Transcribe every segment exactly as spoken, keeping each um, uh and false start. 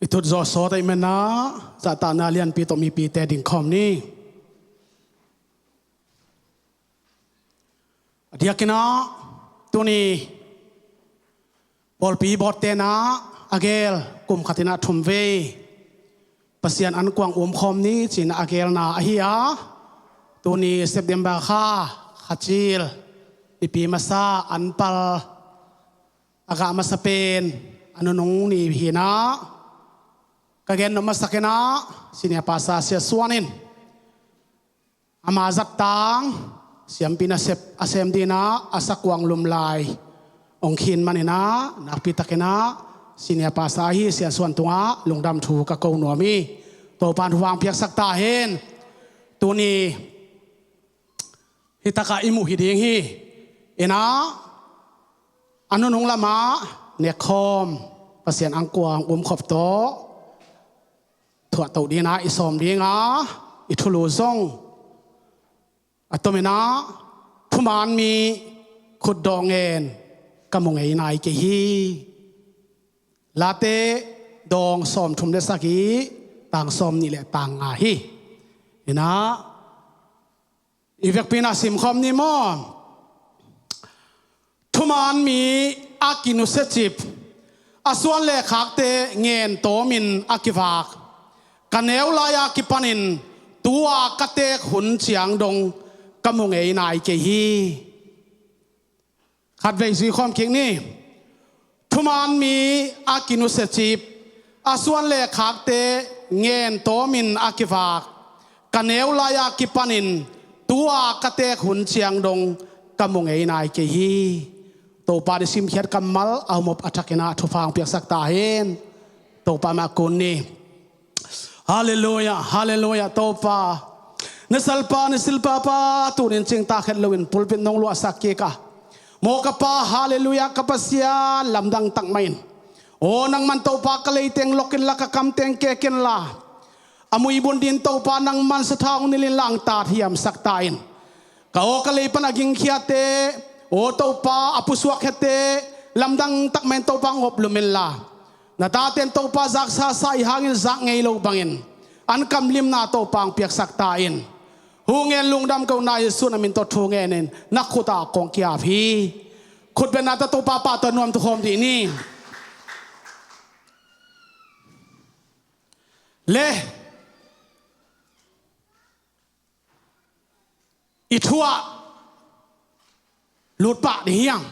Thut zawh sawt ahih manin ah, zahtakna lianpi tawh mipite dingkhawm ni. A diakin ah, tuni pawlpi bawhte in ah a gel kum khat in ah thum vei Pasian ankuang umkhawm ni ci-in ah a gelna ahi a, tuni September kha, kha cil, Nipi masa, an pal, a gah masa pen a nunung ni hi-in ah, ka gen nop masak in ah, Senior Pastor Sia Suan in ama zattang siampi nasep a sem dingin ah a sakuang lumlai hong khin manin ah, nakpi takin ah Senior Pastor ahi Sia Suan tungah lungdam thu ka ko nuam hi. Topa'n thupha hong piaksak ta hen. Tuni hih takah i muh hi ding hi. In ah, a nunung lamah nekkhawm, Pasian ankuang umkhop tawh thuahtoh dingin ah i sawm ding a, i thulu zong a tomin ah, thuman mi khutdawh ngen ka mu ngei nai kei hi. Late dawng sawmthum le sagih, tang sawmnih le tang nga hi. In ah, i vekpi in ah simkhawm ni maw? Thuman mi a kinusiacip, a suan le khakte ngen tawmin a kivak, ka neu lai-a kipanin tu-a ka teek hun ciang dong ka mu ngei nai kei hi. Khatvei zuikhawm kik ni. Thuman mi a kinusiacip, a suan le khakte ngen tawmin a kivak, ka neu lai-a kipanin tu-a ka teek hun ciang dong ka mu ngei nai kei hi. Topa i simkhiat kammal a humop a thakin ah thupha hong piaksak ta hen. Topa mah kun ni. Halleluia, halleluia, Topa. Na salpa, na silpa pa, tunin cingtak het loin pulpit nong luahsak kik a, maw ka Pa, halleluia, ka Pasian lamdang tak mah in. Aw, nangman Topa ka leiteng lok inla, ka kamteng kek inla, a muibun dingin Topa nangman sathau nilh inla hong tathiamsak ta in. Ka aw ka lei pan a gingkhiate, aw Topa, a pusuak khiate lamdang tak mah in Topa hong oplum inla, na tate in Topa zaksa sa i hangin zak ngei lo bangin an kamlimna Topa hong piaksak ta in. Hu ngen lungdam ko na Jesu na min tawh thu ngenin na khut ah kong kiap hi. Khutbetna tawh Topa pahtawi nuam tukhawm dih ni. Le i thu ah lut pah ding hi hang.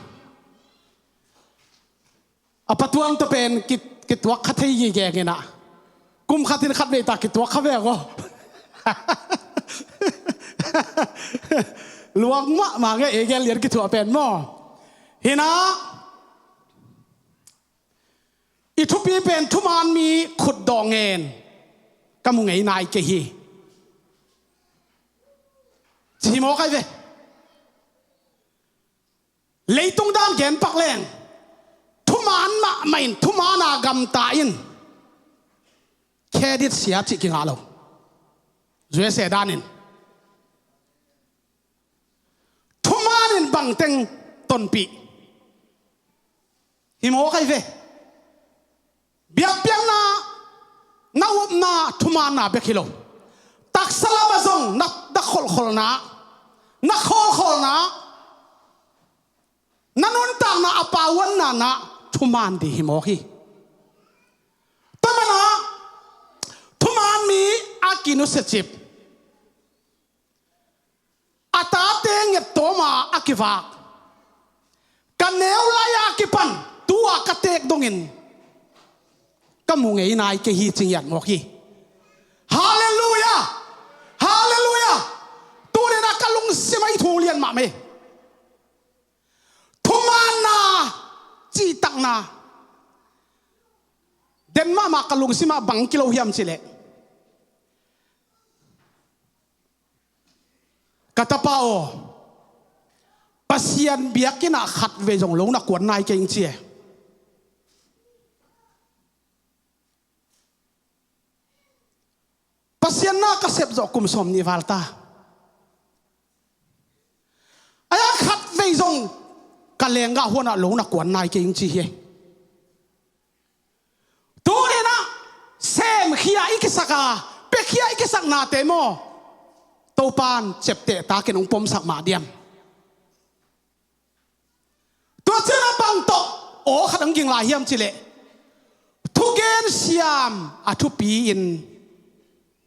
A patuang tawh pen ki, kituak kha thei gige ngen ah, kum khat in khatvei ta kituak kha ve aw. Luang mahmah nge, ei gel lian kithuah pen maw? Hi-in ah, i thupi pen thuman mi khutdawh ngen ka mu ngei nai kei hi, ci hi mawk ai ve. Leitung dan gen pak leng, thuman mahmah in, thuman a gamta in, credit sia cih kingah lo. U S A dan in thuman in bangteng tonpih hi mawk ai ve. Biakpiakna, na upna thumanna bek hi lo. Taksa lamah zong na, na kholkholna, na khawlkholna, na nuntakna, a pauanna na thuman ding hi mawk hi. Tua manin ah, thuman mi a kinusiacip, a tate ngettawm a a kivak, ka neu lai-a kipan tu-a ka teek dongin ka mu ngei nai kei hi, ci ngiat mawk hi. Halleluia! Halleluia! Tuni-in ah ka lungsim ah i thu lian mahmah hi. Thumanna, cihtakna, den mahmah ka lungsim ah bang kilo hiam cih leh, ka tapa aw, Pasian biakinn ah khatvei zong lo na kuan nai kei ing, ci e. Pasian na ka sep zawh kum sawmnih val ta. Ai-a khatvei zong ka lenggah huan ah lo na kuan nai kei ing, ci hi. Tuni-in ah khia i kisak a, pia khia i kisaknate maw, Topan ciapteh takin hong pomsak mah diam? Tua ciang a bang tawh aw khat hong ging lai hiam cih leh, thugen siam a thupi-in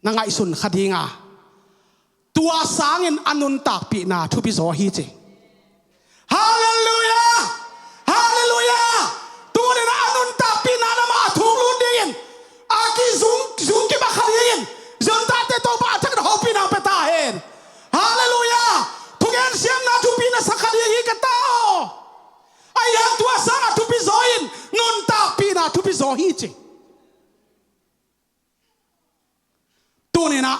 na ngaihsun kha ding a, tua sangin a nuntakpihna thupi zaw hi ci. Halleluiah! Halleluiah! Tuni-in a nuntakpihna lamah a thuk lut dingin a kizung, zung kibang kha dingin Zionte Topa a thak in hopihna pia ta hen. Halleluiah! Thugen siamna thupi na sa kha ding hi ka ta aw. Ahi hang tua sangin a thupi zaw in nuntakpihna thupi zaw hi ci. Tuni-in ah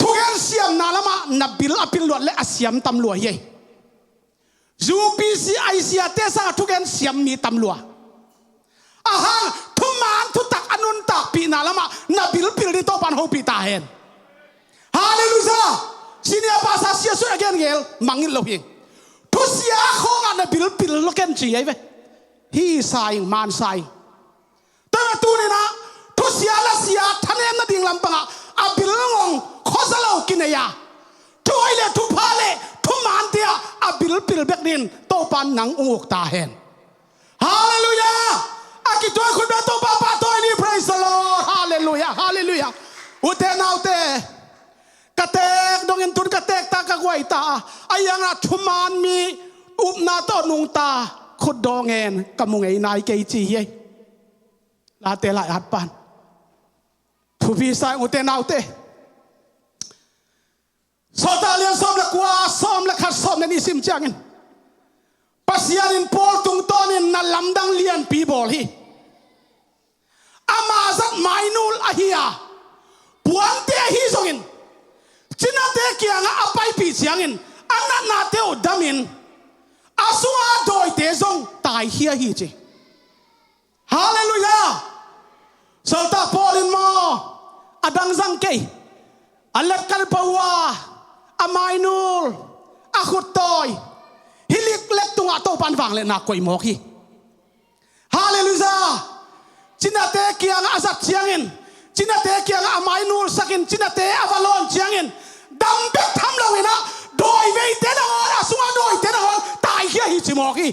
thugen siamna lamah na bil a pil luat leh a siam tam lua hi. UPC, ICR-te sangin a thugen siam mi tam lua. Ahang thuman thutak a nuntakpihna lamah na bil pil ding Topan hopih ta hen. Halleluiah! Senior pastor Sia Sui a gen ngel mangngilh lo hi. Thusia khawngah na bil pil lo ken ci hi ve. Hi sa ing, man sa ing. Tua tuni-in ah thusia lasia thanem nading lampangah a bil ngong khuaza lo kinei a, thuhoih le thupha le thuman tiah a bil pil bek dingin Topan nang hong uk ta hen. Halleluiah! A kituak khut bek Topa pahtawi ni. Praise the Lord! Halleluiah! Halleluiah! Ute naute, ka teek dongin tun ka teek ta, ka guai ta a, ahi hangin a thuman mi upna tawh nungta khutdaw ngen ka mu ngei nai kei ci hi. Late lai-at pan thupi sa ing ute naute. Sawltak lian sawm le kua, sawm le khat, sawm le nih sim ciangin Pasian in Paul tungtawnin na lamdang lianpi bawl hi. Ama zat mainul ahi a, puante ahi zongin cinate kiangah a paipih ciangin a natnate uh damin a sunga dawite zong taikhia hi ci. Halleluiah! Sawltak Paul in maw, a dang zang kei, a letkal pau a, a mainul, a khuttawi, hih liklek tungah Topan vangliatna koih mawk hi. Halleluiah! Cinate kiangah a zat ciangin, cinate kiangah a mainulsakin, cinate a va lawn ciangin dam bek tham loin ah dawi veite nangawn, a sunga dawite nangawn taikhia hi ci mawk hi.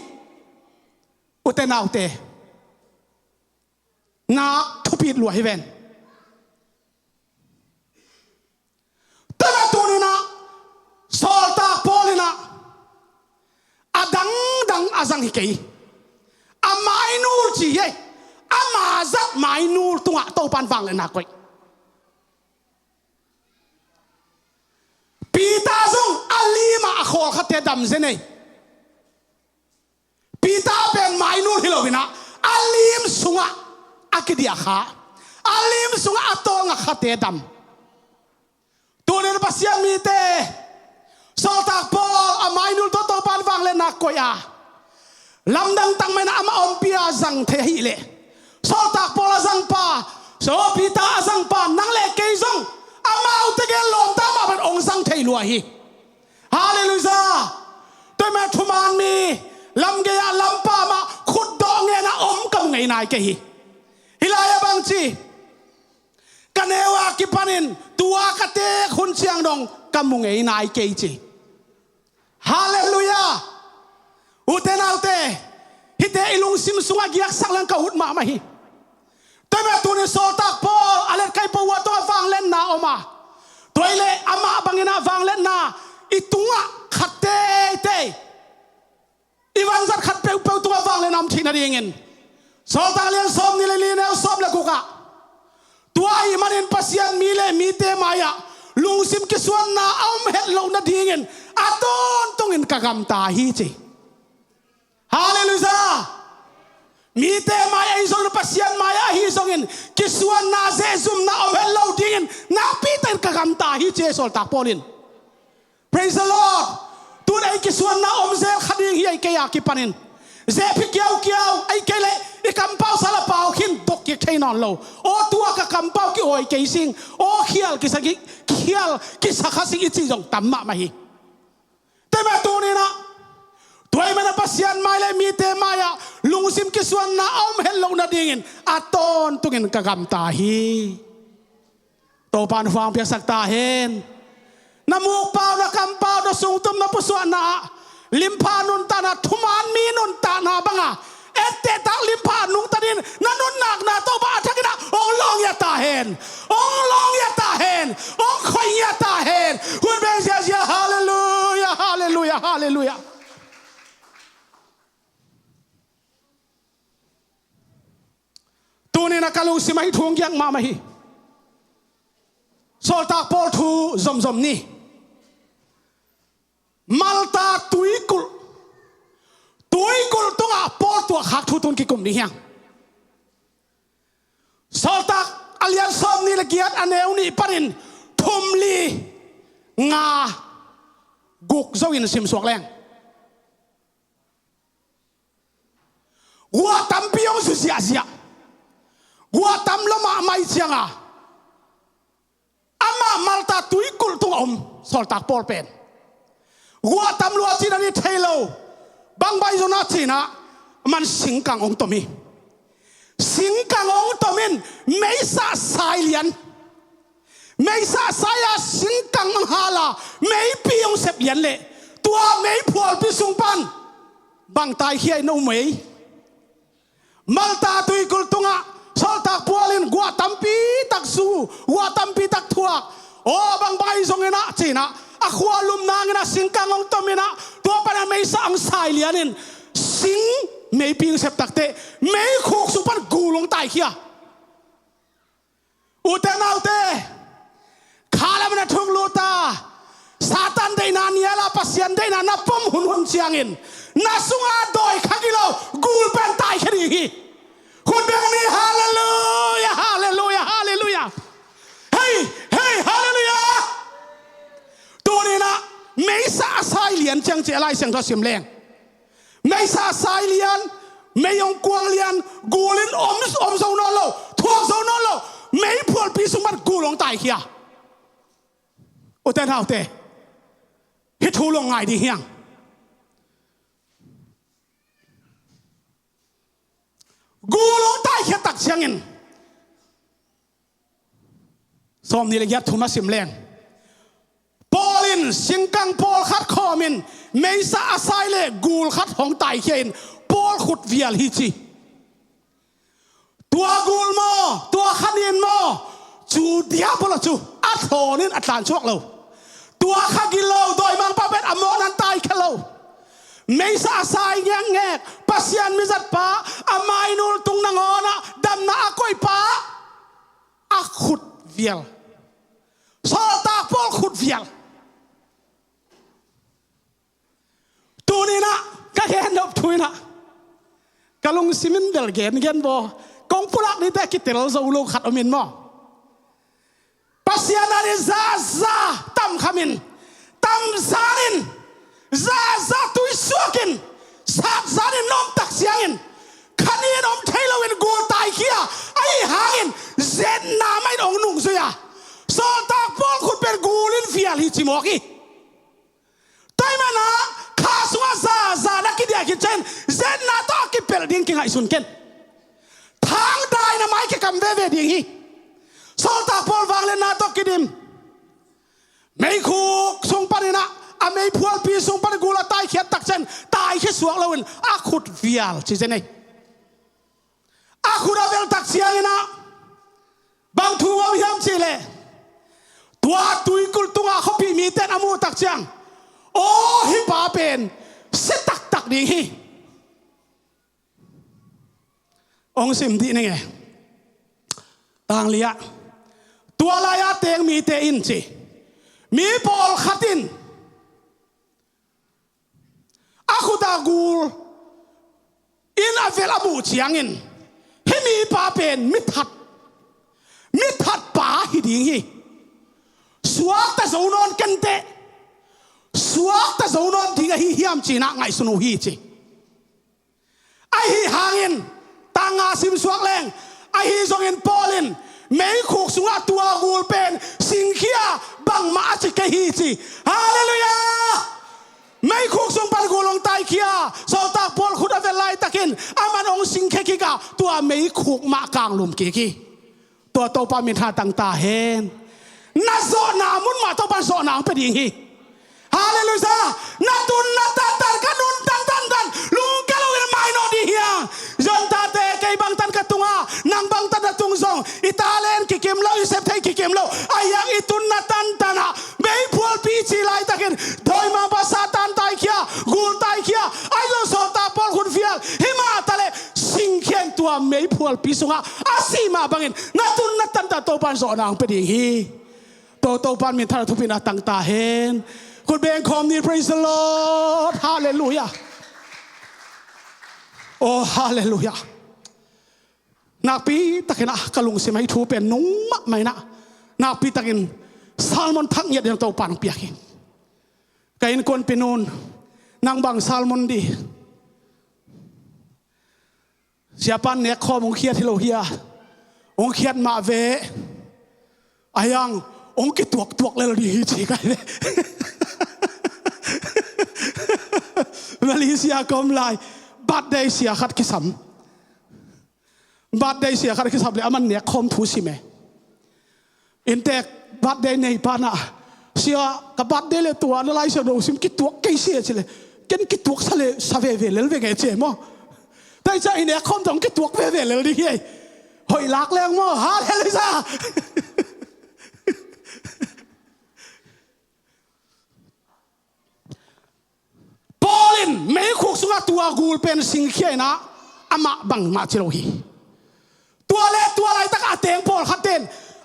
Ute naute, nak thupi lua hi ven. Tua tuni-in ah Sawltak Paul in ah a dangdang a zang hi kei. A mainul ci hi. Ama zat mainul tungah Topan vangliatna koih. Peter zong a limah a khawlkhate dam zen ei. Peter pen mainul hi loin ah a lim sungah a kidiah kha, a lim sungah a tawlnga khate dam. Tunin Pasian mite, Sawltak Paul a mainul tawh Topan vangliatna koih a, lamdang tak mah in ah amah ompi a zang thei ahih leh, Sawltak Paul a zangpa, Sawltak Peter a zangpa, nang le kei zong amaute gen lawmta mah bang hong zang thei lua hi. Halleluiah! Tua ahih manin thuman mi, lamgei-ah lampa mah khutdawh ngen a om ka mu ngei nai kei hi. Hih lai-ah bang ci, ka neu a kipanin tua ka teek hun ciang dong ka mu ngei nai kei ci. Halleluiah! Ute naute, hihte i lungsim sungah giaksak leng ka ut mahmah hi. Tua ahih manin tuni Sawltak Paul a letkal pau a tungah vangliatna om a, tua ahih leh amah bangin ah vangliatna i tungah khat teitei, i vanzat khat peuhpeuh tungah vangliatna om theih nadingin Sawltak lian sawmnih le li, neu sawm le gukah, tua ahih manin Pasian mi le mite mai-ah lungsim kisuanna a om het loh nadingin a tawntungin ka gamta hi ci. Halleluiah! Mite mai ahi zongin, Pasian mai-ah ahi zongin, kisuanna zehzumna om het lo dingin nakpi takin ka gamta hi ci Sawltak Paul in. Praise the Lord! Tun ei kisuanna om zel kha ding hi ei, kei a kipanin. Zehphi kiaukiau, ei kei leh i kampau sal a pau khin dok kik thei nawn lo. Aw, tua ka kampau kihawi kei sing, aw, khial kisa kik, khial kisa kha sing i cih zong tam mahmah hi. Tua ahih manin tuni-in ah, tua ahih manin Pasian mai le mite mai-ah lung lungsim kisuanna a om het loh nadingin a tawntungin ka gamta hi. Topa'n hong piaksak ta hen. Na mukpau, na kampau, na sungtum, na pusuahna ah limpha nuntakna, thuman mi nuntakna banga ettehtak limpha nungta dingin na nuntakna Topa a thakin ah hong lawng ia ta hen. Hong lawng ia ta hen. Hong khoih ia ta hen. Hun beng ziazia, halleluia, halleluia, halleluia. Tuni-in ah ka lungsim ah hih thu hong giak mahmah hi. Sawltak Paul thu zomzom ni. Malta tuikulh, tuikulh tungah Paul tuahkhak thu tun kikum ding hiang. Sawltak a lian sawmnih le giat, a neu nih panin thum, li, nga, guk zo-in simsuak leng. Guah tampi hong zu ziahziah. Guah tam lua mahmah cianga amah Malta tuikulh tungah om Sawltak Paul pen. Guah tam lua cih dan i thei lo. Bang bai zong na cih na, aman singkang hong tom hi. Singkang hong tom in meisa sai lian. Meisa sai-a singkang hong hal a meipi hong sep lian leh tua meiphualpi sung pan bang taikhia in om ei? Malta tuikulh tungah Sawltak Paul in guah tampi tak zu, guah tampi tak thuak. Aw, bang bai zong in ah cih na, a khua lum nang in ah singkang hong tom in ah tua pan a meisa hong sai lian in sing meipi hong sep takteh meikhuk sung pan gul hong taikhia. Ute naute, khalam na thuk lut a, Satan deihna nial a Pasian deihna na pom hunhun ciangin na sunga dawi kha gilo gul pen taikhia ding hi. Hun beng ni, halleluia, halleluia, halleluia. Hei, hei, halleluia. Tuni-in ah meisa a sai lian ciang ci a Lai Siangtho sim leng. Meisa sai lian, mei hong kuang lian, gul in om, om zo nawn lo, thuak zo nawn lo, meiphualpi sung pan gul hong taikhia. Ute naute, hih thu lawng ngai ding hiang. Gul hong taikhia tak ciangin sawmnih le giat thu mah sim leng. Paul in singkang pawlkhat khawm in meisa a sai leh gul khat hong taikhia in Paul khut vial hi ci. Tua gul maw, tua khanin maw, cu Diabol a cu a thawn in a tlan suak lo. Tua kha gilo, dawimangpa pen a mawhna in taikhia lo. Meisa a sai ngekngek, Pasian mizatpa, a mainul tung nangawnah damna a koihpa a khut vial. Sawltak Paul khut vial. Tuni-in ah ka gen nop thu in ah ka lungsim in bel gengen baw. Kong pulak dingte a kitel zo lo khat om in maw. Pasian a ding zaza tamkham in, tamzan in, zaza tuisuak in, satzan in na om tak ciangin khanin om thei loin gul taikhia. Ahi hangin zetna mah in hong nungzui a, Sawltak Paul khut pen gul in vial hi ci mawk hi. Tua ahih manin ah kha sungah zaza na kidiah khit ciangin zetna tawh a kipelh ding kingaihsun ken. Thangdaina mai kikam veve ding hi. Sawltak Paul vangliatna tawh kidim. Meikhuk sung panin ah, a meiphualpi sung panin gul a taikhiat tak ciangin taikhia suak loin a khut vial ci zen ei. A khut a vial tak ciangin ah bang thu om hiam cih leh, tua tuikulh tungah khuapi mite in a muh tak ciang, aw, hih pa pen si taktak ding hi. Hong sim dih ning e. Tang li ah, tua lai-a teng mite in ci, mi pawlkhat in a khut ah gul in a vial a muh ciangin, hih mipa pen mithat, mithat pa hi ding hi. Suakta zo nawn kenteh, suakta zo nawn ding ahi hiam ci-in ah ngaihsun uh hi ci. Ahi hangin tang nga simsuak leng, ahi zongin Paul in meikhuk sungah tua gul pen singkhia, bangmah a ci kei hi ci. Halleluiah! Meikhuk sung pan gul hong taikhia. Sawltak Paul khut a vial lai takin aman hong singkhia kik a, tua meikhuk mah kanglum kik hi. Tua Topa minthanna tang ta hen. Na zawhna mun mah Topa in zawhna hong pia ding hi. Halleluiah. Na tunna tantan, ka nuntak tantan, lungkia loin mainawh ding hi hang. Zon tate, kei bangtan ka tung a, nang bangtan na tung zong, i talent kikim lo, i sep theih kikim lo. Ahi hang i tunna tantan ah meiphualpi i cih laitakin dawimangpa Satan taikhia, gul taikhia, ahi zong sawltak Paul khut vial, himah taleh singkhia in tua meiphualpi sungah a sih mah bangin na tunna tantan Topa in zawhna hong pia ding hi. Tua Topa in minthanna thupina tang ta hen. Khut beng khawm ni. Praise the Lord. Halleluiah. Oh, halleluiah. Nakpi takin ah ka lungsim ah hih thu pen nung mahmah in ah, nakpi takin sermon thak ngiat ding Topa in hong piak hi. Ka innkuanpihnu'n, nang bang sermon ding? Siapa in nek khawm hong khiat hi lo hi a, hong khiat mah ve. Ahi hang hong kituaktuak lel ding hi ci ka hi ve. Malaysia ka om lai, birthday sia khat kisam. Birthday sia khat kisam leh aman nek khawm thu sim e. Inntek birthday neipa in ah, sia, ka birthday leh tua na Lai Siangtho sim kituak kei sia ci leh, ken kituak sa leh sa veve lel veng e ci e maw. Tua hi ciang i nek khawm tawh hong kituak veve lel ding hi. Hoih lak leng maw. Halleluiah. Paul in meikhuk sungah tua gul pen singkhia in ah, amah bangmah ci lo hi. Tua leh tua laitak a teng pawlkhat ten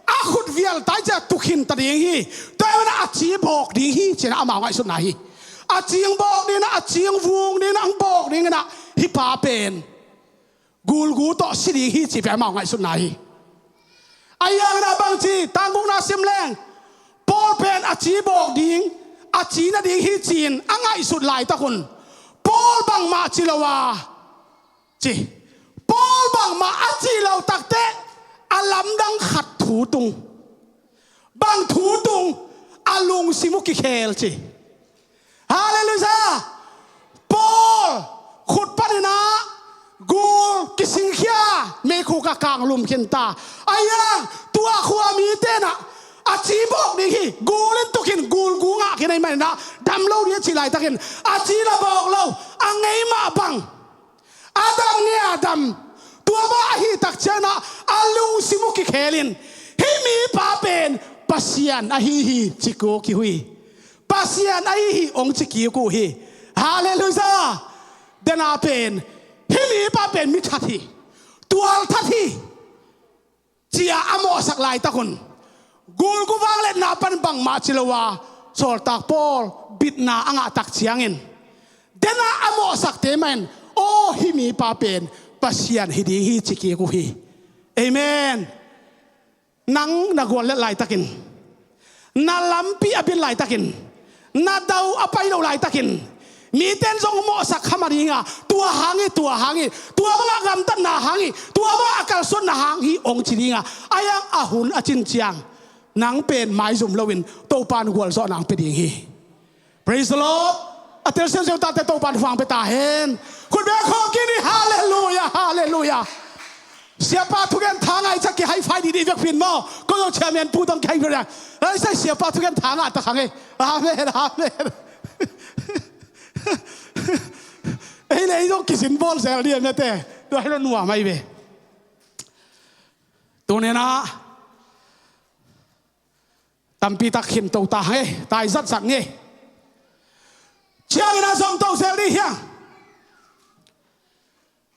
a khut vial tai ciang tu khin ta ding hi. Tua hi in ah a ci bawk ding hi ci in ah amau ngaihsutna hi. A ci hong bawk ding in ah, a ci hong vung ding in ah, hong bawk ding in ah, hih pa pen gulgu tawh si ding hi cih pen amau ngaihsutna hi. Ahi hangin ah bangci, tang gukna sim leng, Paul pen a ci bawk ding, a ci nading hi ci-in a ngaihsut laitak un, Paul bangmah ci lo a, ci. Paul bangmah a cih lo takteh a lamdang khat thu tung. Bang thu tung? A lungsim uh kikhel ci. Halleluiah. Paul khut panin ah gul kisingkhia, meikhuk ah kanglum khin ta. Ahi hang tua khua mite in ah a ci bawk ding hi, gul in tu khin, gulgu ngah khin ahih manin ah dam lo ding a cih laitakin a ci na bawk lo, a ngei mah bang. A dam nge a dam. Tua mah ahih tak ciangin ah a lungsim uh kikhel in, hih mipa pen Pasian ahi hi ci kik uh hi. Pasian ahi hi hong ci kik uh hi. Halleluiah. Dena pen hih mipa pen mi that hi, tual that hi, ci-a a mawhsak laitak un, gulgu vangliatna pan bangmah ci lo a, sawltak Paul bitna a ngah tak ciangin, dena a mawhsakte mah in, aw, hih mipa pen Pasian hi ding hi ci kik uh hi. Amen. Nang na guallelh laitakin, na lampi a bil laitakin, na dau a pai loh laitakin, mite in zong mawhsak kha mah ding a, tua hang hi, tua hang hi, tua bangah gamtatna hang hi, tua bangah a kalsuanna hang hi hong ci ding a, ahi hang a hun a cin ciang nang pen maizum loin Topa in gualzawhna hong pia ding hi. Praise the Lord. A tel siamsiam tate Topa in thupha hong pia ta hen. Khut beng khawm kik ni. Halleluiah, halleluiah. Siapa thugen tha ngah ciang kihigh five dih dih vekpi in maw. Ko zong chairman pu tawh kihigh five dih. Ei, sai siapa thugen tha ngah ta khang e. Amen, amen. Ei le ei zong kisin bawl zel dih a mete. Tua hi lo nuam ahi ve. Tuni-in ah tampi tak khin to ta hang e, tai zatzat nge. Ciangin a zong to zel dih hiang.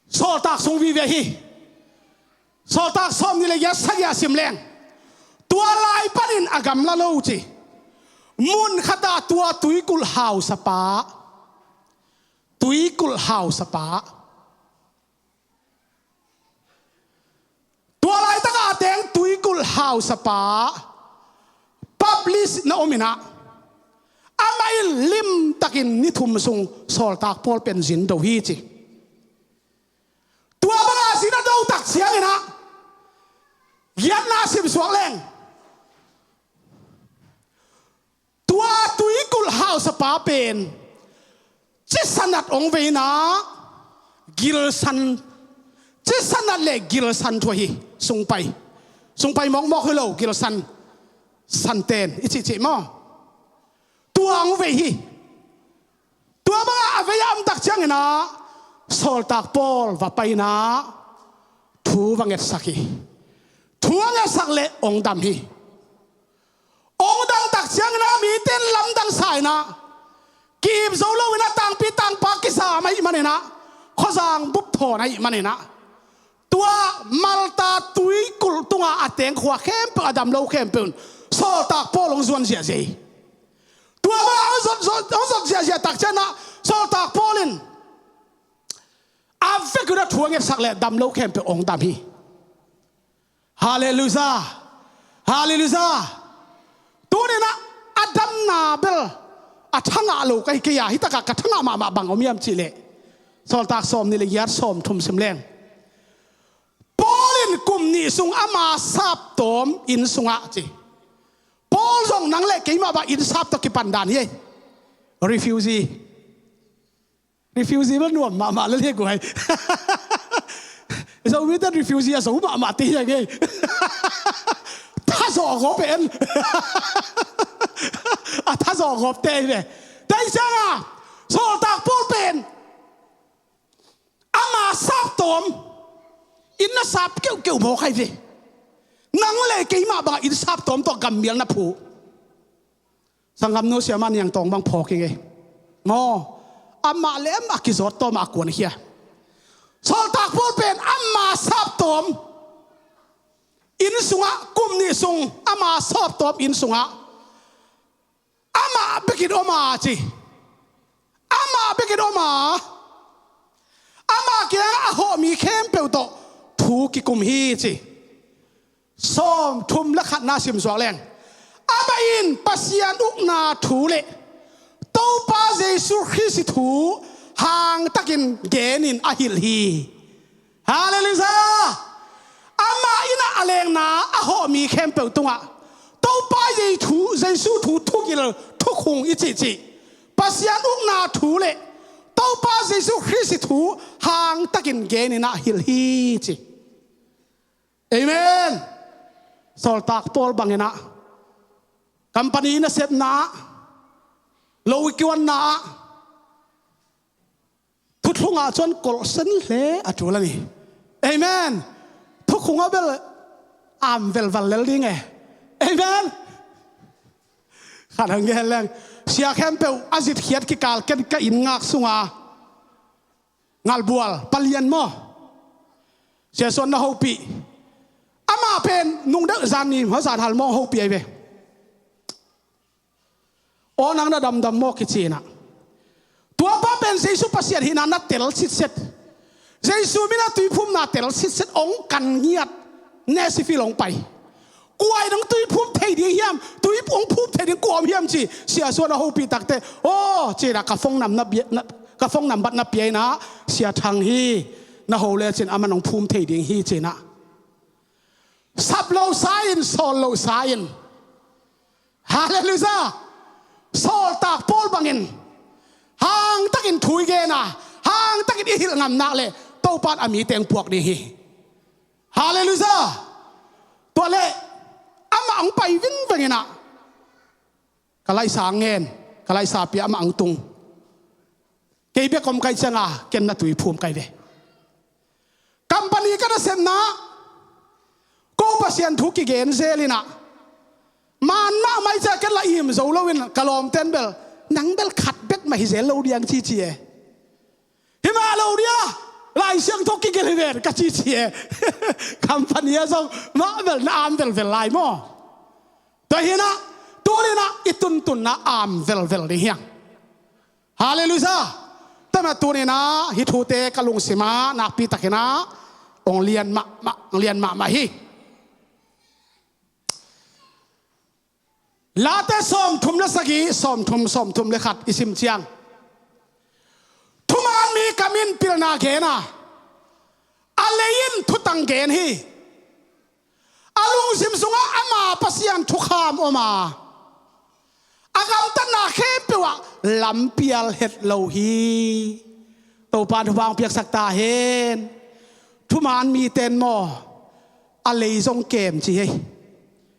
Sawltak sung vive hi. Sawltak sawmnih le giat sagih a sim leng, tua lai panin a gamla lo ci. Mun khatah tua tuikulh hausapa, tuikulh hausapa, tua laitak a teng tuikulh hausapa Publius na om in ah, amah in limtakin ni thum sung sawltak Paul pen zin do hi ci. Tua banga zin a do tak ciangin ah, giatna sim suak leng, tua tuikulh hausapa pen cisa nat hong vei in ah, Gilsan, cisanat le gilsan thu ahi. Sungpai, sungpai mawkmawk hi lo, gilsan, santen i cihcih maw? Tua hong vei hi. Tua bangah a vei a om tak cianginah Sawltak Paul va painah thu va ngetsak hi. Thu a ngetsak le hong dam hi. Hong dam tak cianginah mite in lamdang sa inah, ki-ip zo loinah tangpi tangpa kisam ahih maninah khuazang bup thawn ahih maninah tua Malta tuikulh tungah a teng khua khempeuh, a dam lo khempeuh in Sawltak Paul hong zuan ziahziah hi. Tua bang hong zot, zot, hong zot ziahziah tak cianah Sawltak Paul in a vek unah thu a ngetsak le dam lo khempeuh hong dam hi. Halleluiah. Halleluiah. Tuninah a damna bel a thangah lo ka hi kei a, hitakah ka thangah mahmah bang om hiam cihleh Sawltak sawm nih le giat, sawm thum sim leng. Paul in kum nih sung ama saptawm inn sungah ci. Paul zong nang le keimah bang inn sap tawh kipan dan hi ei. Refugee. Refugee bel nuam mahmah le le guai. Zomite refugee a zo mahmah te hi a ngei. Thazawh gawp en. A thazawh gawp te hi ve. Tei cianga Sawltak Paul pen ama saptawm inn a sap keuhkeuh mawk ahi ve. Nang le keimah bangah inn saptawm tawh gammial na phu. Sanggamnu Sia Mah Niang Tawng bang phawk hi ngei. Maw, amah le amah kizawt tawm a kuan khia. Sawltak Paul pen ama saptawm inn sungah, kum nih sung ama saptawm inn sungah amah bekin om a ci. Amah bekin om a, amah kiangah a hawh mi khempeuh tawh thu kikum hi ci. Sawm thum le khatna sim suak leng. Amah in Pasian ukna thu le Topa Jesu Khrist thu hangtakin genin a hilh hi. Halleluiah. Amah innah a lengna a hawh mi khempeuh tungah Topa Jesu thu, Jesu thu thugil thukhung i cihcih Pasian ukna thu le Topa Jesu Khrist thu hangtakin genin a hilh hi ci. Amen. Sawltak Paul banginah company nasepna, lo i kiwanna ah thuthlungah cun kolhsen hle a tul a ni. Amen. Thukhungah bel am velval lel ding e. Amen. Khat hang gen leng, sia khempeuh a zitkhiat kikal ken ka inn ngak sunga ngalbual palian maw, Sia Suan na hopih. Amah pen nungdeuh zan ni maw, zan hal maw hopih ahi ve. Aw nang na damdam maw kicinah, tua pa pen Jesu Pasian hihna na tel sitset, Jesu mina tuiphumna tel sitset, ong kan ngiat, ne sifil ong pai. Kua in ong tuiphum thei ding hiam? Tui ong phum thei ding kua om hiam ci Sia Suan a hopih takte, aw cinah ka phone nam na bia, na, ka phone nambat na pia inah Sia Thang hi, na ho lecin aman ong phum thei ding hi cinah. Sap lo sa in, sawl lo sa in. Halleluiah. Sawltak Paul bangin hangtakin thu i gen a, hangtakin i hilh ngam nak le Topa in a mi teng puak ding hi. Halleluiah. Tua le amah ang pai vingveng inah ka laihsa ang ngen, ka laihsa pia amah ang tung. Kei bek om kai cianga ken na tuiphum kai ve. Company ka nasepna ko Pasian thu kigen zel inah, man mahmah i cia ken la im zo loin ka lawmten bel, nang bel khat bek mah hi zel lo diang cici e. Hi mah lo dia, Lai Siangtho kigelh hi ven ka cici e. Company ah zong mah bel na am velvel lai maw? Tua hinah tuninah i tuntunna am velvel ding hiang. Halleluiah. Tama tuninah hih thute ka lungsimah nakpitakinah ong lian mahmah, ong lian mahmah hi. Late sawmthum le sagih, sawmthum, sawmthum le khat i sim ciang, thuman mi kamin pilna gen a, a lei in thutang gen hi. A lungsim sungah ama Pasian thukham om a, a gamtatna khempeuh ah lampial het lo hi. Topa in thupha hong piaksak ta hen. Thuman mite in maw, a lei zong kem ci hi.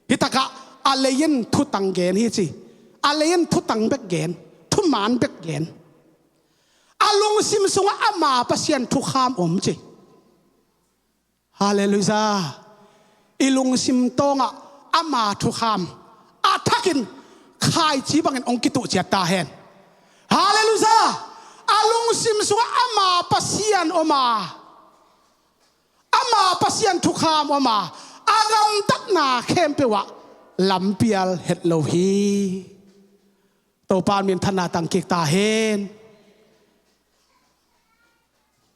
Hi takah a lei in thutang gen hi ci. A lei in thutang bek gen, thuman bek gen. A lungsim sungah ama Pasian thukham om ci. Halleluiah. I lungsim tawngah ama thukham a thakin khaici bangin hong kituh ciat ta hen. Halleluiah. A lungsim sungah ama Pasian om a, ama Pasian thukham om a, a gamtatna khempeuh ah lampial het lo hi. Topa in minthanna tang kik ta hen.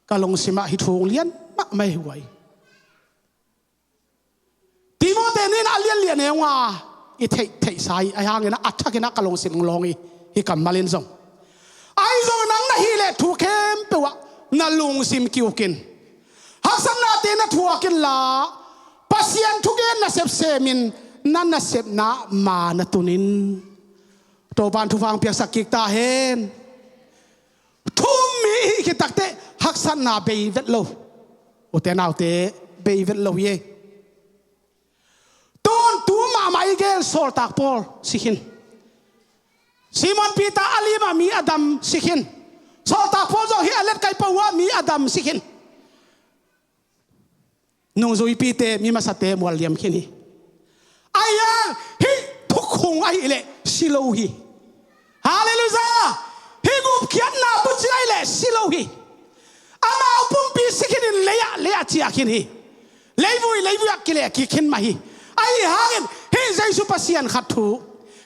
Ka lungsimah hih thu hong lian mahmah hi guai. Timote ni in a lianlian e hong a, i theih theihsa hi, ahi hangin a thakin a ka lungsim hong lawng hi, hih kammal in zong. Ahi zong nang na hih leh thu khempeuh ah na lungsim ki-uk in. Haksatnate na thuak inla, Pasian thugen nasep sem in, na nasepna ma na tun in. Topa in thupha hong piaksak kik ta hen. Thu um mi i hih khit takteh haksatna bei vet lo. Ute naute, bei vet lo hi. Tawntung mahmah i gel sawltak pawl si khin. Simon Peter a limah mi a dam si khin. Sawltak pawl zong hih a let kai pah uh ah mi a dam si khin. Nungzuipite, mi masate mual liam khin hi. Ahi hang hih thukhung ahih leh si lo hi. Halleluiah. Hih gupkhiatna bucing ahih leh si lo hi. Amau pumpi si khin in, lei ah, lei ah ciah khin hi. Leivui, leivui ah kileh kik khin mah hi. Ahi hangin hih Jesu Pasian khat thu,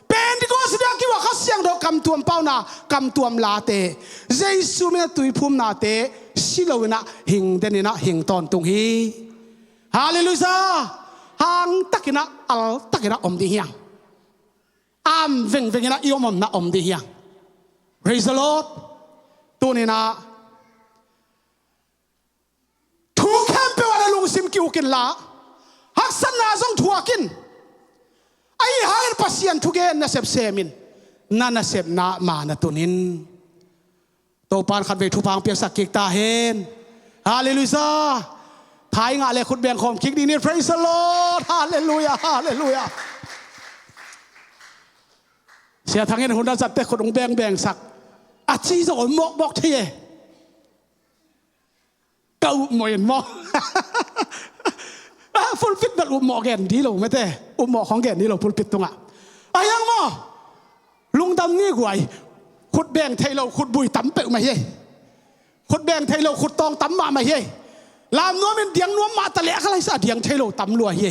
Pentecost ni a kiuh a Kha Siangtho kamtuam pauna, kamtuam late, Jesu min a tuiphumnate, si loin ah hing den in ah hing tawntung hi. Halleluiah. Hang takin ah, al takin ah om ding hi hang. Am vengveng in ah i om omna om ding hi hang. Praise the Lord. Tuni in ah thu khempeuh ah na lungsim ki-uk inla, haksatna zong thuak in. Ahi hangin Pasian thugen nasep sem in, na nasepna ma na tun in. Topa in khatvei thupha hong piaksak kik ta hen. Halleluiah. Thai ngah le khut beng khawm kik ding ni. Praise the Lord. Halleluiah. Halleluiah. Sia Thang in hun a zat teh khut hong bengbengsak. A ci zong om mawkmawk thei e. Ka upmawh in maw? Ah, pulpit bel upmawh gen ding lo mate. Upmawh khawng gen ding lo pulpit tungah. Ahi hang maw, lungdam ni guai. Khut beng thei lo khutbui tam peuhmah hi. Khut beng thei lo khut tawng tam mahmah hi. Lam nuam in diang nuam mah ta leh a kha laisa diang thei lo tam lua hi.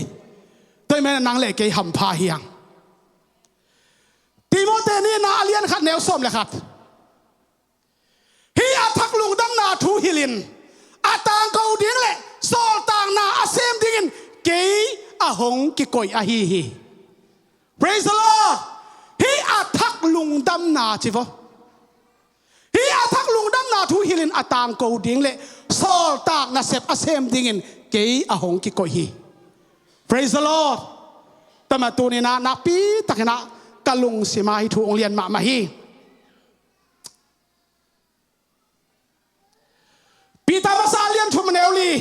Tua ahih manin nang le kei hampha hi hang. Timote ni in ah a lian khat neu sawm le khat. Hih a thak lungdamna thu hilhin a tangko ding le sawltakna a sem dingin kei a hong kikoih ahi hi. Praise the Lord. Hih a thak lungdamna ci vo. Hih a thak lungdamna thu hilhin a tangko ding le sawltak nasep a sem dingin kei a hong kikoih hi. Praise the Lord. Tua mah tuni in ah nakpi takin ah ka lungsim ah hih thu hong lian mahmah hi. Peter masa a lian thum neu li.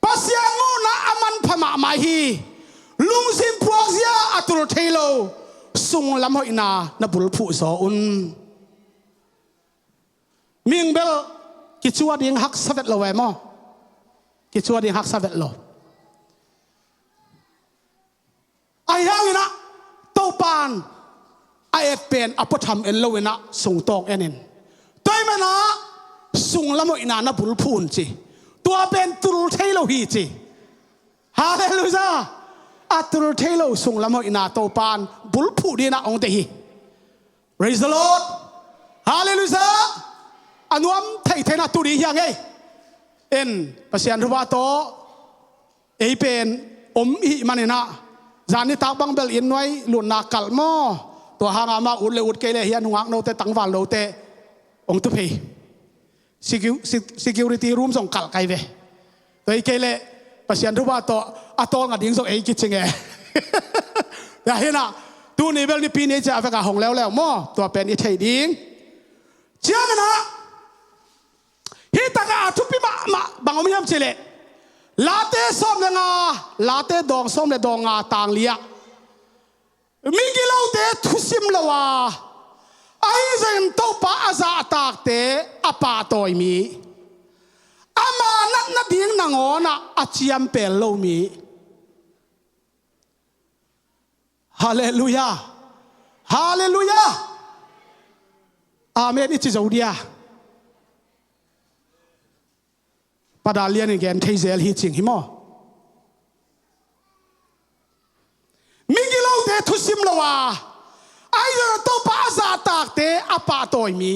Pasian muhna a manpha mahmah hi. Lungsim puakzia a tul thei lo sunglam hoihna na bulphuh zaw un. Mihing bel kicua ding haksa vet lo e maw? Kicua ding haksa vet lo. Ahi hangin ah Topa in a et pen a puatham en loin ah sungtawng en in. Tua ahih manin ah sunglam hoihna na bulphuh un ci. Tua pen tul thei lo hi ci. Halleluiah. A tul thei lo sunglam hoihna Topa in bulphuh dingin ah hong deih hi. Praise the Lord. Halleluiah. A nuam theithei in ah tu ding hi hang ei. En, Pasian thupha tawh ei pen om i hih manin ah, zan nitak bang bel inn nuai lutna kalh maw? Tua hangah amau ut le ut kei le hih a nungak note, tangval note hong tu phei. Secu-, se-, security room zong kalh kai ve. Tua hi kei leh Pasian thupha tawh a tawlnga ding zong ei kicing e. Tua hi in ah tuni bel Nipi ni ciang a vekah hong leuleu maw? Tua pen i theih ding. Ciangin ah Hih takah a thupi mahmah bang om hiam cih leh, Late sawm le nga, Late dawng sawm le dawng nga tang li ah, migilote thusim lo a, ahi zongin Topa a zahtakte a pahtawi mi, ama natna ding nangawnah a ciampel lo mi. Halleluiah. Halleluiah. Amen i ci zo dia? Pada lianin gen thei zel hi cing hi maw? Migilote thusim lo a, ahi zongin Topa a zahtakte a pahtawi mi,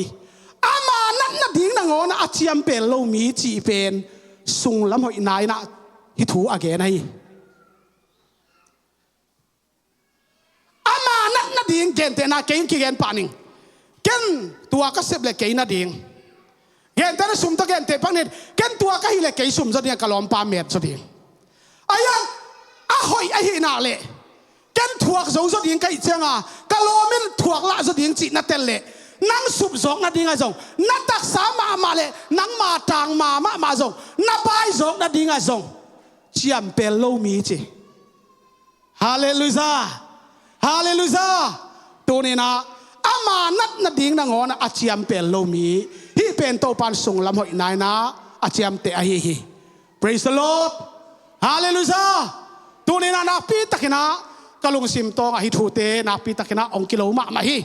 ama natna ding nangawnah a ciampel lo mi cih pen sunglam hoih nainah hih thu a gen ahi. Ama natna ding, gentehna kei in kigen pah ning. Ken tua ka sep le kei nading. Gentehna sum tawh genteh pak ning. Ken tua ka hih le kei sum zaw ding a, ka lawmpa met zaw ding. Ahi a, a hoih ahih nak leh ken thuak zo zaw ding ka hih cianga, ka lawm in thuak lah zaw ding cih na tel leh, nang sup zawk nading a zong, na taksa mahmah le nangma tangma mahmah zong, na bai zawk nading a zong ciampel lo mi ci. Halleluiah. Halleluiah. Tuninah ama natna ding nangawnah a ciampel lo mi, hih pen Topan sunglam hoih nainah a ciamteh ahi hi. Praise the Lord. Halleluiah. Tuninah nakpitakinah ka lungsim tawngah hih thute nakpitakinah hong kilo mahmah hi.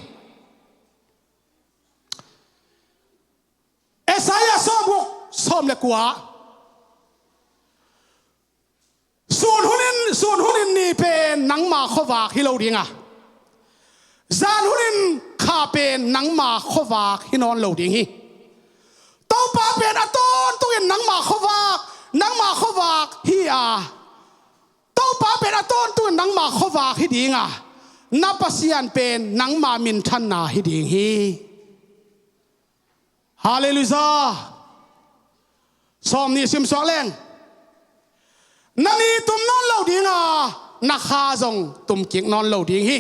Isaiah sawmguk, sawm le kua. Sun hunin, sun hunin ni pen nangma khuavak hi lo ding a, zan hunin kha pen nangma khuavak hi nawn lo ding hi. Topa pen a tawntungin nangma khuavak, nangma khuavak hi a, Topa pen a tawntungin nangma khuavak hi ding a, na Pasian pen nangma minthanna hi ding hi. Halleluiah. Sawm nih simsuak leng. Na ni tum nawn lo ding a, na kha zong tum kik nawn lo ding hi.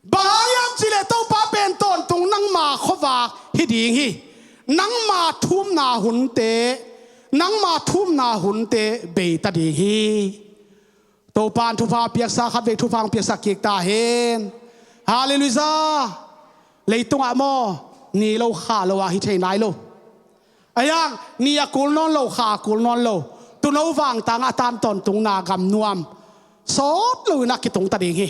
Bang hang hiam cih leh Topa pen tawntung nangma khuavak hi ding hi. Nangma thumna hunte, nangma thumna hunte beita ding hi. Topan thupha piaksa, khatvei thupha hong piaksa kik ta hen. Halleluiah. Leitungah maw, ni lo kha lo ah hi thei nai lo. Ahi hang ni a kul nawn lo, kha a kul nawn lo, tuuno vangtangah a tan tawntungna gam nuam sawt loinah kitung ta ding hi.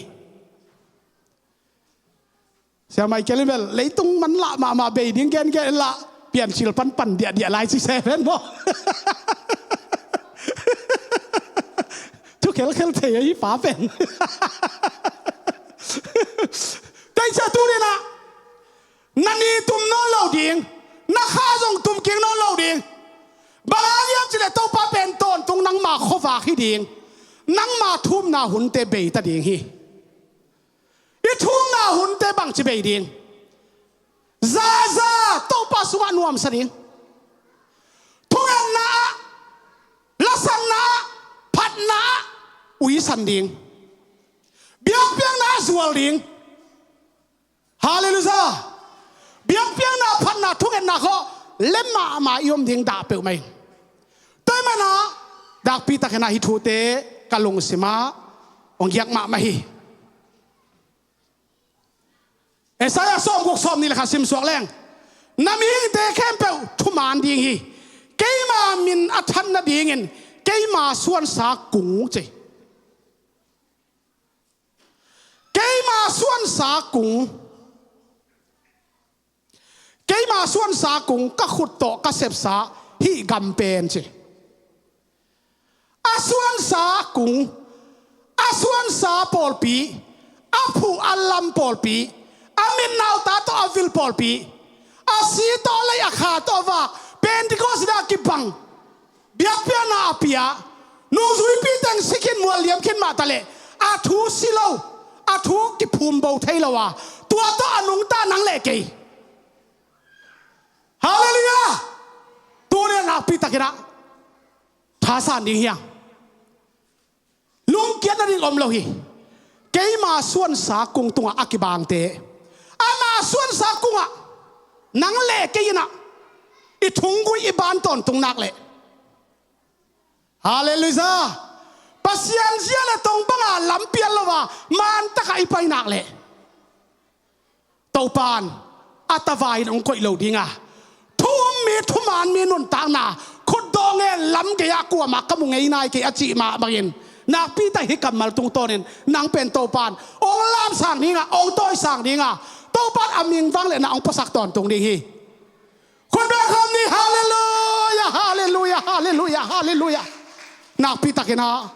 Siamai Kelly bel leitung manlah mahmah bei ding gengen lah, Piancil panpan diahdiah lai ci seven maw? Thu khelkhel thei ahi pa pen. Teicia tuninah na ni tum nawn lo ding, na kha zong tum kik nawn lo ding. Bang hang hiam cih leh Topa pen tawntung nangma khuavak hi ding. Nangma thumna hunte beita ding hi. I thumna hunte bangci bei ding? Zaza Topa sungah nuamsa ding. Thungetna ah, lasanna ah, phatna ah uisan ding. Biakpiakna ah zual ding. Halleluiah. Biakpiakna, phatna, thungetna khawh lem mahmah i om ding dah peuhmah ing. Tua ahih manin ah nakpitakin ah hih thute ka lungsimah hong giak mahmah hi. Isaiah sawmguk, sawmnih le khat simsuak leng. Na mihingte khempeuh thuman ding hi. Keima min a than nadingin keima suansa kung ci. Keima suansa kung. Keima suansa kung, ka khut tawh ka sepsa hih gam pen ci. A suansa kung, a suansa pawlpi, a phuh a lam pawlpi, a mit nauta tawh a vil pawlpi, a si tawh lei a kha tawh vak, Pentecost ding a kibang. Biakpiakna a pia, nungzuipi teng si khin, mual liam khin mah taleh a thu si lo, a thu kiphumbo thei lo a, tua tawh a nungta nang le kei. Halleluiah. Tuni a nakpitakin ah thasan ding hi hang. Lungkiat nading om lo hi. Keima suansa kung tungah a kibangte, ama suansa kungah nang le kei in ah i thunggui i ban tawntung nak leh, Halleluiah, Pasian zia le tong banga lampial lo a mantakah i pai nak leh, Topan a tavai in hong koih lo dinga, thu um mi thuman mi nuntakna khutdawh ngen lam gei-ah kuamah ka mu ngei nai kei a cih mah bangin, nakpi tak hih kammal tungtawnin nang pen Topan hong lamsang dinga, hong tawisang dinga, Topan a ming vang le na hong puasak tawntung ding hi. Khut beng khawm ni. Halleluiah, halleluiah, halleluiah, halleluiah. Nakpi takin ah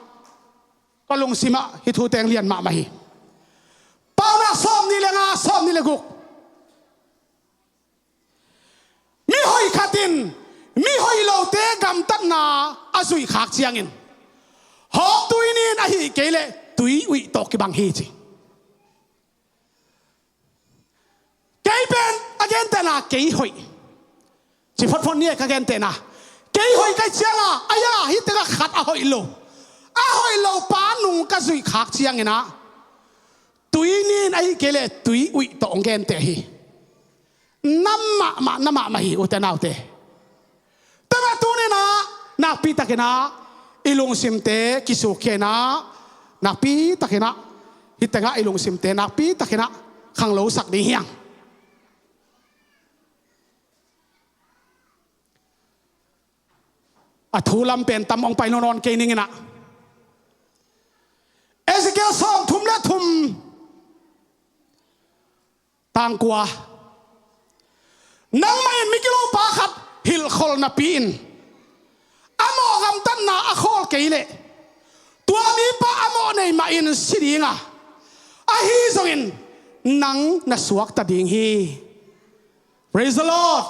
ka lungsimah hih thu teng lian mahmah hi. Paunak sawmnih le nga, sawmnih le guk. Mi hoih khat in mi hoih lote gamtatna a zuih khak ciangin, hawk tui nin ahih kei leh tui uih tawh kibang hi ci. Kei pen a gentehna kei hoih ci photphot ni e, ka gentehna kei hoih kai cianga, a ia hih tengah khat a hoih lo, a hoih lo pa nung ka zuih khak ciangin ah tui nin ahih kei leh tui uih tawh hong genteh hi. Na mahmah, na mahmah hi, ute naute. Tua mah tuni-in ah nakpi takin ah i lungsimte kisukkhia-in ah, nakpi takin ah hih tengah i lungsimte nakpi takin ah khanglosak ding hi hang. A thu lam pen tam hong pai nawn kei ning in ah, Ezekiel sawmthum le thum, tang kua. Nangmah in migilopa khat hilhkholh napi-in a mawh gamtatna a khawl kei leh tua mipa a mawh nei mahin si dinga, ahi zongin nang na suakta ding hi. Praise the Lord.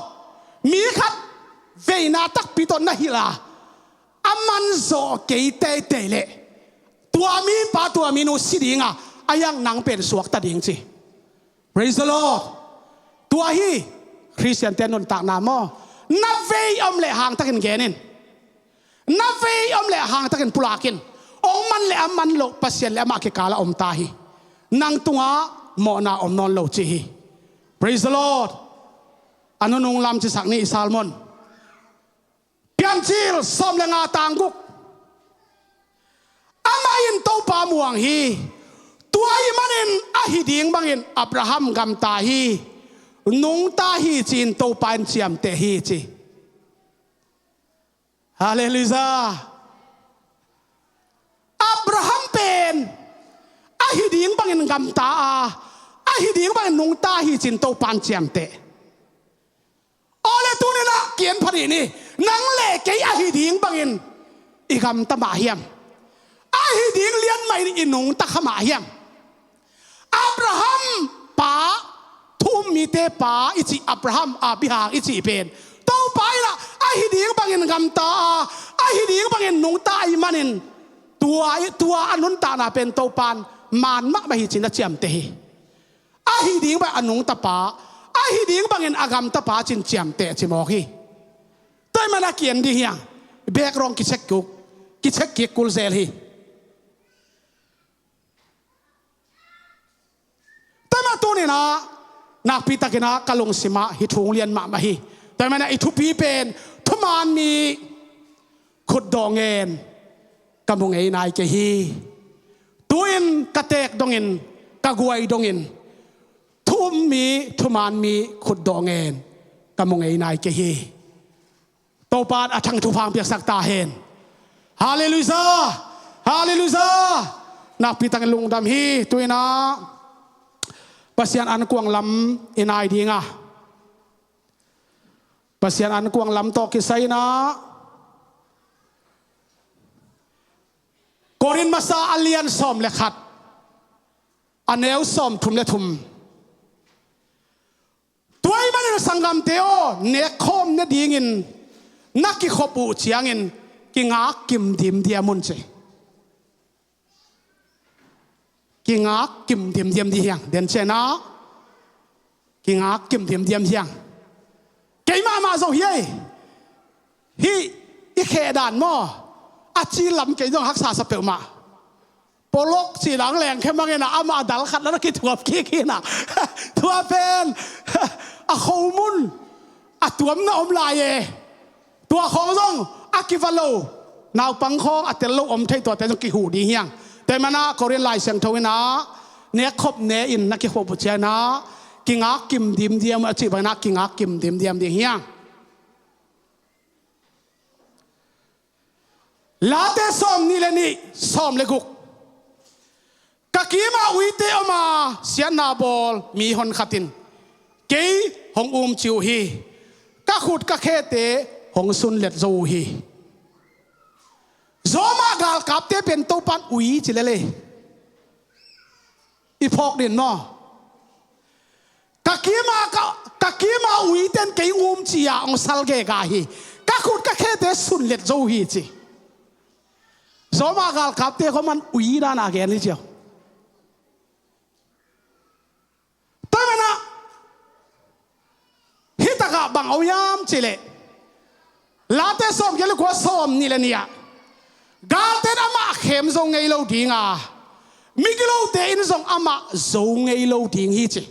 Mi khat veina takpi tawh na hilh a, a manzawh kei teitei leh tua mipa, tua minu si dinga, a iang nang pen suakta ding ci. Praise the Lord. Tua hi Khristiante nuntakna maw. Na vei om leh hangtakin gen in. Na vei om leh hangtakin pulak in. Hong man leh a man loh Pasian leh amah kikal a om ta hi. Nang tungah mawhna om nawn lo ci hi. Praise the Lord. A nunung lam cisak ni i Salmon. Piancil sawm le nga, tang guk. Amah in Topa muang hi. Tua ahih manin ahi ding bangin Abraham gamta hi. Nungta hi ci-in Topa in ciamteh hi ci. Halleluiah. Abraham pen ahi ding bangin gamta a, ahi ding bangin nungta hi ci-in Topa in ciamteh. Awle tuni-in ah kian pha dih ni. Nang le kei ahi ding bangin i gamta mah hiam? Ahi ding lian mahin i nungta kha mah hiam? Abraham pa, thu um mite pa i cih Abraham a bihang i cih pen Topa in ah ahi ding bangin gamta a, ahi ding bangin nungta ahih manin tua, tua a nuntakna pen Topa in man mahmah hi ci-in a ciamteh hi. Ahi ding bangin a nungta pa, ahi ding bangin a gamta pa ci-in ciamteh ci mawk hi. Tua ahih manin a kian ding hi hang. Background kicheck kik, kicheck kik kul zel hi. Tua mah tuni-in ah nakpi takin ah ka lungsimah hih thu hong lian mahmah hi. Tua ahih manin ah i thupi pen thuman mi khutdawh ngen ka mu ngei nai kei hi. Tu-in ka teek dongin, ka guai dongin, thu um mi, thuman mi khutdawh ngen ka mu ngei nai kei hi. Topa in a thang thupha hong piaksak ta hen. Halleluiah. Halleluiah. Nakpi takin lungdam hi. Tu-in ah Pasian ankuang lam i nai ding a, Pasian ankuang lam tawh kisai-in ah Korin masa a lian sawm le khat, a neu sawmthum le thum. Tua ahih manin sanggamte aw, nekkhawm nadingin na kikhop uh ciangin kingak kim dimdiam un ci. Kingak kim dimdiam ding hi hang. Den ciang ah kingak kim dimdiam hi hang. Kei mahmah zo hi ei. Hih i kheh dan maw, a ci lam kei zong haksa sa peuhmah. Polok cih lang leng khe mangin ah, amah dal khat na kithuap kik hi na. Tua pen a khomun, a tuamna om lai e. Tua khawng zong a kiva lo, naupang khawng a tel lo om thei, tuate zong kihuh ding hi hang. Tua ahih manin ah Korin Lai Siangtho in ah nekkhop ne-in na kikhop uh ciangin ah kingak kim dimdiam uh a cih bangin ah kingak kim dimdiam ding hi hang. Late sawmnih le nih, sawm le guk. Ka kiimah uite om a, siatna bawl mi honkhat in kei hong umci uh hi. Ka khut ka khete hong sunlet zo uh hi. Zawmah galkapte pen Topan ui ci lel e. I phawk ding maw? Ka kiimah, ka, ka kiimah uite in kei umci a hong sal gega hi. Ka khut ka khete sunlet zo uh hi ci. Zawmah galkapte khawng man ui dan a gen hi ci aw. Tua ahih manin ah hih takah bang om hiam cih leh, Late sawmgiat le kua, sawmnih le nih ah, galte in amah khem zo ngei lo ding a, migilote in zong amah zo ngei lo ding hi ci.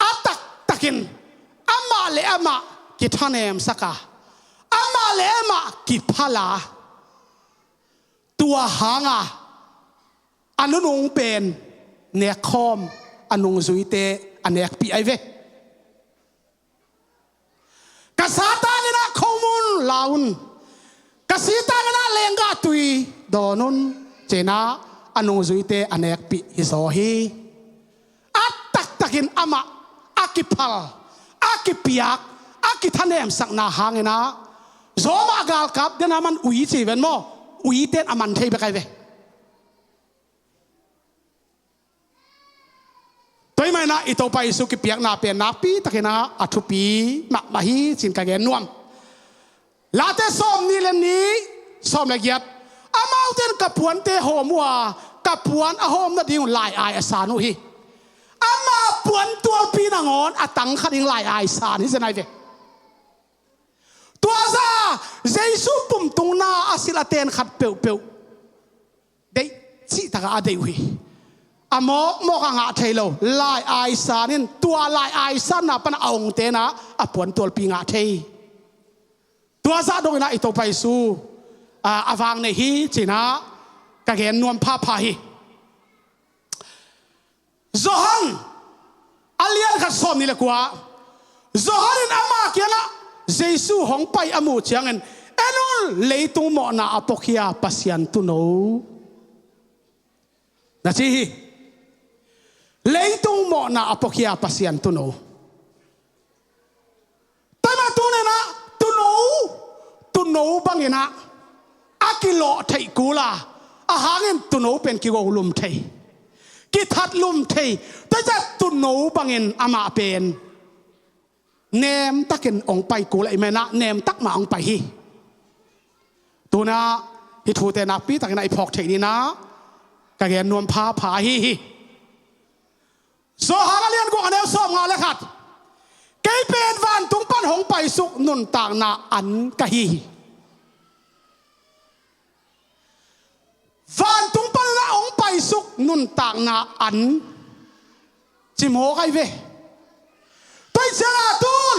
A taktakin amah le amah kithanemsak a, amah le amah kiphal a, tua hanga a nunung pen nekkhawm, a nungzuite a nekpih ahi ve. Ka sa tangin ah khomun la un, ka si tangin ah lenggah tui dawn un, ci-in ah a nungzuite a nekpih hi zaw hi. A taktakin amah a kiphal, a kipiak, a kithanemsakna hangin ah, Zawmah galkap den a man ui ci ven maw, uite in a man thei bek ahi ve. Tua ahih manin ah i Topa Jesu kipiakna pen nakpi takin ah a thupi mahmah hi ci-in ka gen nuam. Late sawmnih le nih, sawm le giat. Amaute in ka puante hawm uh a, ka puan a hawm nading uh lai-ai a san uh hi. Ama puantualpi nangawn a tang kha ding lai-ai san hi zen ahi ve. Tua zah Jesu pumtungna a silh a ten khat peuhpeuh deih cihtakah a deih uh hi. A mawkmawk a ngah thei lo lai-ai san in, tua lai-ai sanna pan a ongte in ah a puantualpi ngah thei. Tua zah dongin ah i Topa Jesu, a, a vang nei hi ci-in ah ka gen nuam phapha hi. Johan a lian khat, sawmnih le kua. Johan in ama kiangah Jesu hong pai a muh ciangin, "En un, leitung mawhna a puakhia Pasian Tuuno," na ci hi. Leitung mawhna a puakhia Pasian Tuuno. Tua ahih manin tuni-in ah Tuuno, Tuuno bangin ah a kilawh theih kul a, a hangin Tuuno pen kigo lum thei, kithat lum thei. Tua ciang Tuuno bangin amah pen nemtakin hong pai kul ahih manin ah nemtak mah hong pai hi. Tuni-in ah hih thute nakpi takin ah i phawk theih dingin ah ka gen nuam phapha ahi hi. Johan a lian guk, a neu sawmnga le khat. "Kei pen vantung pan hong paisuk nuntakna an ka hi hi." Vantung panin ah hong paisuk nuntakna an, cimawk ahi ve. Tua ahih ciangin ah tun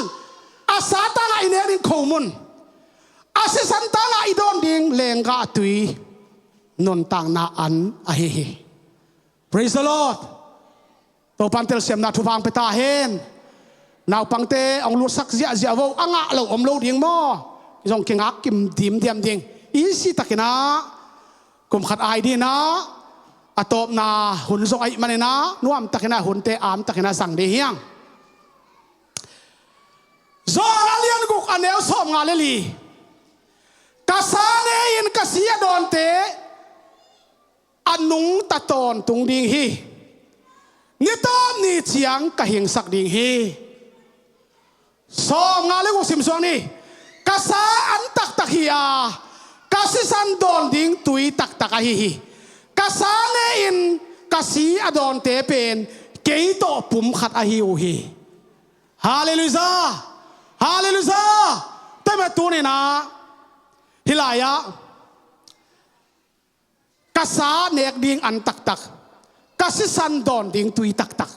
a sa tangah i nek ding khomun, a sisan tangah i dawn ding lenggah tui, nuntakna an ahi hi. Praise the Lord. Topan telsiamna thupha hong pia ta hen. Naupangte hong lutsak ziahziah vo, a ngah lo om lo ding maw? Zong kingak kim dimdiam ding. Easy takin ah, kum khat ai dingin ah, a tawpna hun zong ahih manin ah, nuam takin ah hunte am takin ah zang ding hi hang. Johan a lian guk, a neu sawmnga le li. "Ka sa ne-in ka si a dawnte a nungta tawntung ding hi. Ni tawp ni ciang ka hingsak ding hi." Sawmnga le guk sim suak ni. "Ka sa an taktak hi a, ka sisan dawn ding tui taktak ahi hi. Ka sa ne-in ka si a dawnte pen kei tawh pum khat ahi uh hi." Halleluiah! Halleluiah! Tua ahih manin tuni-in ah hih lai-ah ka sa nek ding an taktak, ka sisan dawn ding tui taktak.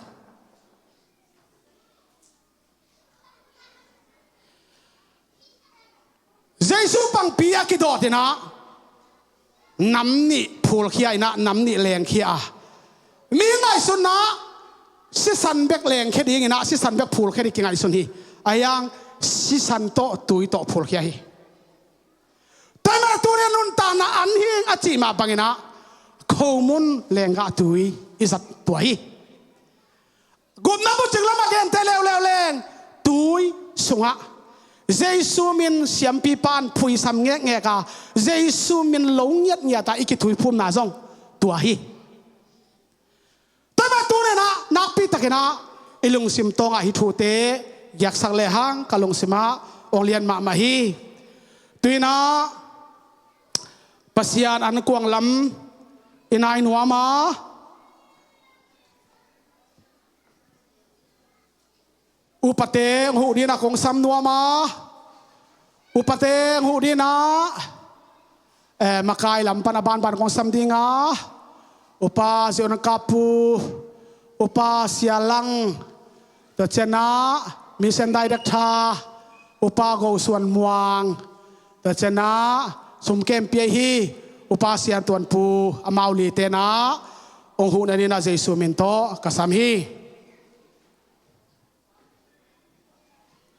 Jesu pangpi a kidawt inah nam nih phulkhia inah nam nih lengkhia a, mi ngaihsutna sisan bek lengkhia ding inah sisan bek phulkhia ding kingaihsun hi. Ahi hang sisan tawh tui tawh phulkhia hi. Tua mah tuni nuntakna an hing a cih mah bang inah khomun lenggah tui i zat tua hi. Gupna bucing lamah gente leuleu leng tui sungah Jesu min siampipa in phuisam ngekngek a, Jesu min lo ngiatngiat a i kithuiphumna zong tua hi. Tua mah tuni inah nakpi takin ah i lungsim tawngah hih thute giaksak lehang ka lungsimah hong lian mahmah hi. Tu inah Pasian ankuang lam i nai nuam a, upate hong huh dingin ah kong sam nuam a, upate hong huh dingin ah, eh, makai lam pan a banban kong sam ding a, Upa Zion Kapu, Upa Sia Lang, tua ciangin ah Mission Director Upa Go Suan Muang, tua ciangin ah sum kem pia hi Upa Sian Tuan Pu, amau lite inah hong huh nadingin ah Jesu min tawh ka sam hi.